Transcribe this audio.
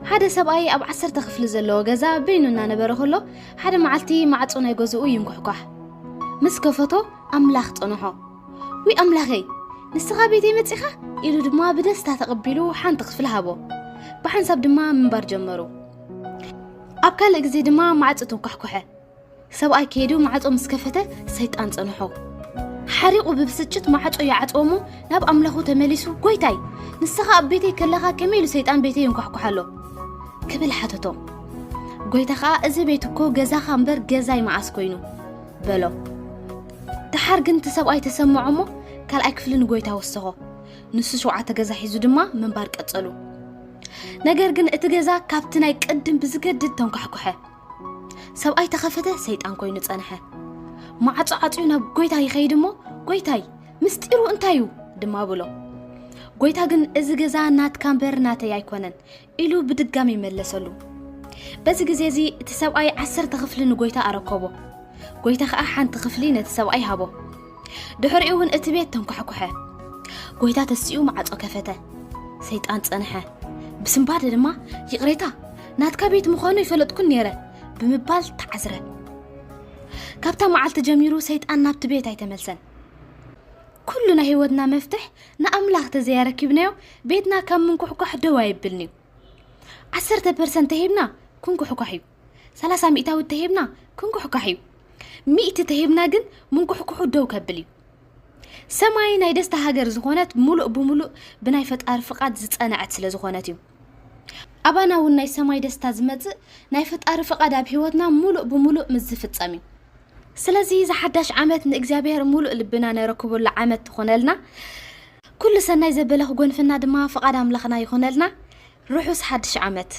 ሓደ ሰብኣይ ኣብ ዓሰርተ ክፍሊ ዘለዎ ገዛ በይኑ እናነበረ ከሎ፣ ሓደ መዓልቲ ማዕጾ ናይ ገዝኡ ይንኳሕኳሕ። ምስ ከፈቶ ኣምላኽ ጸንሖ። "ዊ ኣምላኸይ፣ ንስኻ ቤተይ መጺኻ?" ኢሉ ድማ ብደስታ ተቐቢሉ ሓንቲ ክፍሊ ሃቦ። ብሓንሳብ ድማ ምንባር ጀመሩ። ኣብ ካልእ ግዜ ድማ ማዕጾ ተንኳሕኩሐ። ሰብኣይ ከይዱ ማዕጾ ምስ ከፈተ ሰይጣን ጸንሖ። ሓሪቑ ብብስጭት ማዕጾ ይዓጽዎ እሞ ናብ ኣምላኹ ተመሊሱ፣ "ጎይታይ፣ ንስኻ ኣብ ቤተይ ከለኻ ከመይ ኢሉ ሰይጣን ቤተይ ይንኳሕኩሓሎ?" ክብል ሓተቶ። ጎይታ ኸኣ፣ "እዚ ቤት እኮ ገዛኻ እምበር ገዛይ መዓስ ኮይኑ?" በሎ። ደሓር ግን እቲ ሰብኣይ ተሰምዖ እሞ ካልኣይ ክፍሊ ንጎይታ ወሰኾ። ንሱ ሸውዓተ ገዛ ሒዙ ድማ ምንባር ቀጸሉ። ነገር ግን እቲ ገዛ ካብቲ ናይ ቅድም ብዝገድድ ተንኳሕኩሐ። ሰብኣይ ተኸፈተ፣ ሰይጣን ኮይኑ ጸንሐ። ማዕጾ ዓጽዩ ናብ ጎይታ ይኸይድ እሞ፣ "ጎይታይ፣ ምስጢሩ እንታይ እዩ?" ድማ ብሎ። ጎይታ ግን፣ "እዚ ገዛ ናትካ እምበር ናተይ ኣይኮነን" ኢሉ ብድጋሚ መለሰሉ። በዚ ግዜ እዚ እቲ ሰብኣይ ዓሰርተ ክፍሊ ንጎይታ ኣረከቦ። ጎይታ ኸኣ ሓንቲ ክፍሊ ነቲ ሰብኣይ ሃቦ። ድሕሪኡ እውን እቲ ቤት ተንኳሕኩሐ። ጎይታ ተሲኡ ማዕጾ ከፈተ። ሰይጣን ጸንሐ። ብስንባደ ድማ፣ "ይቕሬታ፣ ናትካ ቤት ምዃኑ ይፈለጥኩን ነይረ" ብምባል ተዓዝረ። ካብታ መዓልቲ ጀሚሩ ሰይጣን ናብቲ ቤት ኣይተመልሰን። ኩሉ ናይ ህይወትና መፍትሕ ንኣምላኽ ተዘያረኪብናዮ፣ ቤትና ካብ ምንኩሕኳሕ ደው ኣይብልን'ዩ። ዓሰርተ ፐርሰንት ተሂብና፣ ክንኩሕኳሕ እዩ። ሰላሳ ሚእታዊት ተሂብና፣ ክንኩሕኳሕ እዩ። ሚእቲ ተሂብና ግን፣ ምንኩሕኩሑ ደው ከብል እዩ። ሰማይ ናይ ደስታ ሃገር ዝኾነት፣ ሙሉእ ብሙሉእ ብናይ ፈጣሪ ፍቓድ ዝጸንዐት ስለ ዝኾነት እዩ። ኣባና እውን ናይ ሰማይ ደስታ ዝመጽእ፣ ናይ ፈጣሪ ፍቓድ ኣብ ህይወትና ሙሉእ ብሙሉእ ምስ ዝፍጸም እዩ። ስለዚ፣ እዚ ሓዳሽ ዓመት ንእግዚኣብሔር ሙሉእ ልብና ነረክበሉ ዓመት ትኾነልና። ኩሉ ሰናይ ዘበለ ክጎንፍና ድማ ፍቓድ ኣምላኽና ይኹነልና። ርሑስ ሓድሽ ዓመት።